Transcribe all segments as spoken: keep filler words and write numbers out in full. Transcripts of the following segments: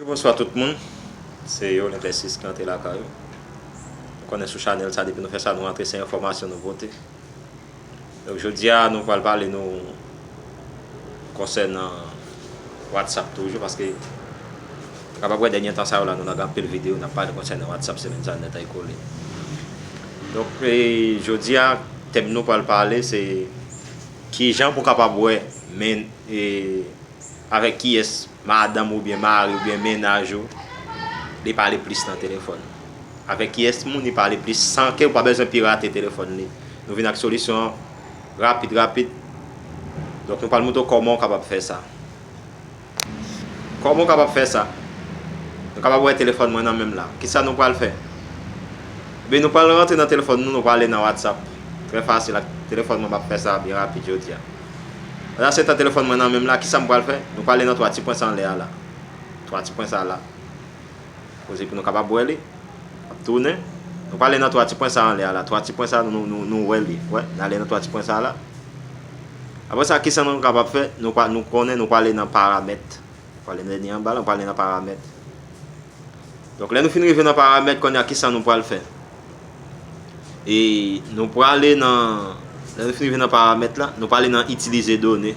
Bonswa tout moun. Se Yolin Plessis ki antre lakay ou. Ou konnen sou chanèl sa, depi nou fè sa, nou antre, se enfòmasyon nou pote. Donk, jodi a, nou pral pale nou konsènan WhatsApp toujou, paske nou kapab wè dènye tan sa yo la, nou nan anpil videyo, n ap pale konsènan WhatsApp, semèn sa nèt ay kole. Donk, e, jodi a, tèm nou pral pale, se kijan pou kapab wè men, e, avèk kiyès madanm oubyen mari oubyen mennaj ou li pale plis nan telefòn. Avèk kiyès moun li pale plis san ke ou pa bezwen pirate telefòn li. Nou vin ak solisyon an rapid, rapid. Donk, nou pral montre w kòman w kapab fè sa. Kòman w kapab fè sa? Nou kapab wè telefòn mwen nan men m la. Kisa nou pral fè? Ebyen, nou pral rantre nan telefòn nou, nou pral ale nan WhatsApp. Trè fasil, ak telefòn mwen, m ap fè sa byen rapid jodi a. Pandan se tan telefòn mwen nan men m la, kisa m pral fè? Nou pral ale nan twa ti pwen sa anlè a la. Twa ti pwen sa la. Koze pou nou kapab wè li. Ap tounen. Nou pral ale nan twa ti pwen sa anlè a la. Twa ti pwen sa, nou, nou, nou wè li. Wè, n ale nan twa ti pwen sa la. Apre sa, kisa nou kapab fè? Nou pral, nou konnen, nou pral ale nan paramèt. Nou pral ale nan dènye anba la, nou pral ale nan paramèt. Donk, lè nou fin rive nan paramèt, kounye a, kisa nou pral fè? E nou prale nan, lè nou fin rive nan paramèt la, nou prale nan itilize done.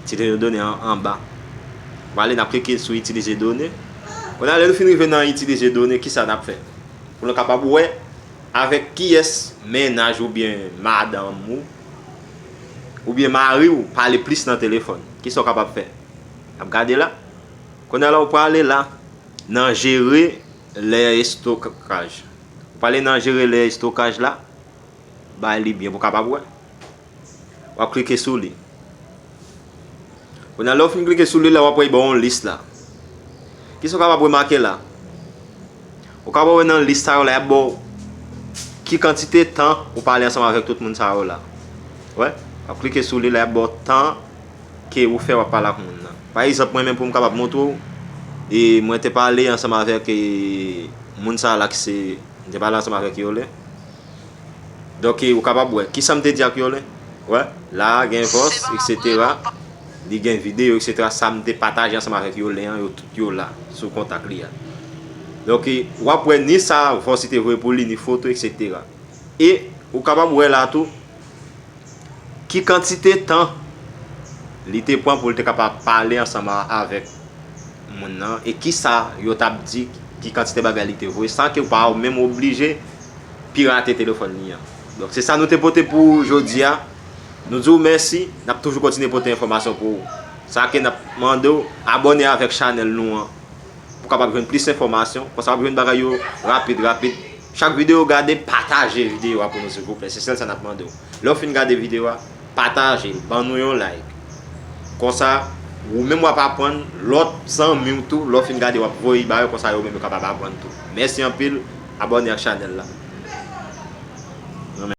Itilize done an, anba. Nou prale, n ap klike sou itilize done. Kounye a, lè nou fin rive nan itilize done, kisa n ap fè? Pou nou kapab wè avèk kiyès mennaj oubyen madanm ou, oubyen mari w pale plis nan telefòn. Kisa w kapab fè? N ap gade la. Kounye a la, ou prale la, nan jere lè estokaj. Ou prale nan jere lè estokaj la, bay li byen pou w kapab wè. W ap klike sou li. Kounye a, lè w fin klike sou li la, w ap wè li ba w yon lis la. Kisa w kapab remake la? Ou kapab wè nan lis sa yo la, y ap ba w ki kantite tan ou pale ansanm avèk tout moun sa yo la. Wè, w ap klike sou li la, y ap ba w tan ke ou fè w ap pale ak moun nan. Pa egzanp, mwen menm pou m kapab montre w, e mwen te pale ansanm avèk, e, moun sa la ki se, m te pale ansanm avèk Yole. Donk, e, ou kapab wè. Kisa m te di ak Yole? Wè, la a gen vòs, et cetera. Li gen videyo, et cetera. Sa m te pataje ansanm avèk Yole an, yo tout yo la, sou kontak li a. Donk, e, w ap wè ni sa vòs li te voye pou li, ni foto, et cetera. E ou kapab wè la tou, ki kantite tan li te pran pou l te kapab pale ansanm a, avèk moun nan, e kisa yo t ap di, ki kantite bagay li te voye, san ke w pa menm oblije pirate telefòn li an. Donk, se sa nou te pote pou jodi a. Nou di w mèsi, n ap toujou kontinye pote enfòmasyon pou ou. Sa ke n ap mande w, abòne avèk chanèl nou an. Pou kapab jwenn plis enfòmasyon. Konsa w ap jwenn bagay yo rapid, rapid. Chak videyo w gade, pataje videyo a pou nou, silvouplè. Se sèl sa n ap mande w. Lè w fin gade videyo a, pataje l, ban nou yon like. Konsa, ou menm w ap aprann, lòt zanmi w tou, lè w fin gade, w ap voye ba yo, konsa yo menm yo kapab aprann tou. Mèsi anpil, abòne ak chanèl la.